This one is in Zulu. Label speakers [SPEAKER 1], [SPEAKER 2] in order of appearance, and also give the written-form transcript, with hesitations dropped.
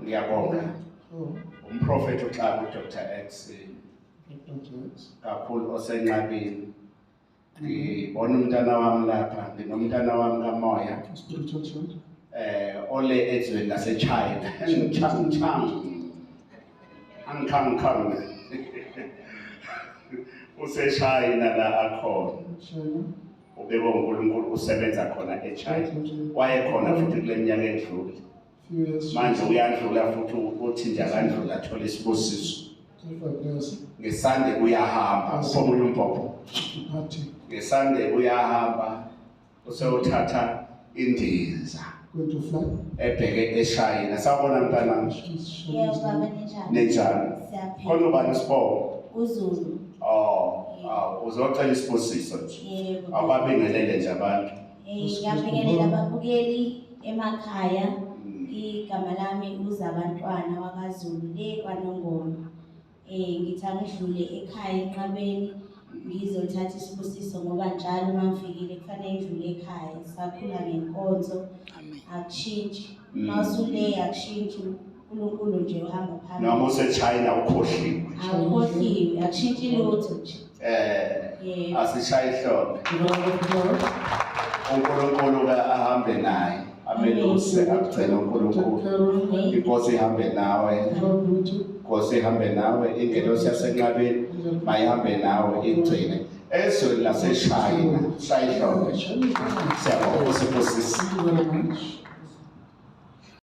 [SPEAKER 1] Ngiyabonga.
[SPEAKER 2] Oh,
[SPEAKER 1] Umprofeti uXaba uDr X
[SPEAKER 2] Dr. James.
[SPEAKER 1] kakhulu osenqabini. Ngibona umntana wami lapha, nginomntana wami kamoya
[SPEAKER 2] Spiritual child.
[SPEAKER 1] Ole ezweni laseChina. Chang Chang. Hang Kang Kang. UseChina la akhona.
[SPEAKER 2] China.
[SPEAKER 1] Ubekwe uNkulunkulu usebenza khona eChina. Wayekhona futhi kule minyaka edlule.
[SPEAKER 2] Few years.
[SPEAKER 1] Manje uyandlula futhi uthi nje akandlula athole isibusiso.
[SPEAKER 2] If I bless
[SPEAKER 1] NgeSunday uyahamba, upho omunye umbhobho.
[SPEAKER 2] departing,
[SPEAKER 1] NgeSunday uyahamba usewuthatha indiza
[SPEAKER 2] going to fly.
[SPEAKER 1] Ebheke eShayina. Sawubona mntanami.
[SPEAKER 2] She's
[SPEAKER 3] Yebo
[SPEAKER 2] Chinese.
[SPEAKER 3] baba, ninjani?
[SPEAKER 1] Ninjani?
[SPEAKER 3] Siyaphila.
[SPEAKER 1] Khona ubani isibongo?
[SPEAKER 3] UZulu.
[SPEAKER 1] Oh, awu, uzocela isibusiso nje.
[SPEAKER 3] Yebo.
[SPEAKER 1] Awubabingelele nje abantu.
[SPEAKER 3] Ngiyabingelela ababukeli emakhaya. Igama lami uZabantwana wakaZulu le kwaNongoma. Ngithi angidlule ekhaya enqabeni ngizothatha isibusiso ngoba njalo uma ngifikile kufanele ngidlule ekhaya. Sakhula ngenkonzo. Akushintshi. Mawusule akushintshi, uNkulunkulu nje uhamba
[SPEAKER 1] Noma
[SPEAKER 3] phambili.
[SPEAKER 1] useChina ukhohliwe.
[SPEAKER 3] Akukhohliwe, akushintshi lutho nje. Yebo.
[SPEAKER 1] Asishaye ihlombe.
[SPEAKER 2] Give a round of applause.
[SPEAKER 1] uNkulunkulu ke ahambe naye. Ameluse akugcine uNkulunkulu.
[SPEAKER 2] Take care of him.
[SPEAKER 1] Inkosi ihambe nawe.
[SPEAKER 2] God with you.
[SPEAKER 1] Inkosi ihambe nawe, ingelosi yasenqabeni mayihambe nawe igcine. Ezweni laseShayina, shaya ihlombe.
[SPEAKER 2] China.
[SPEAKER 1] Siyabonga usibusise.
[SPEAKER 2] Thank you very much.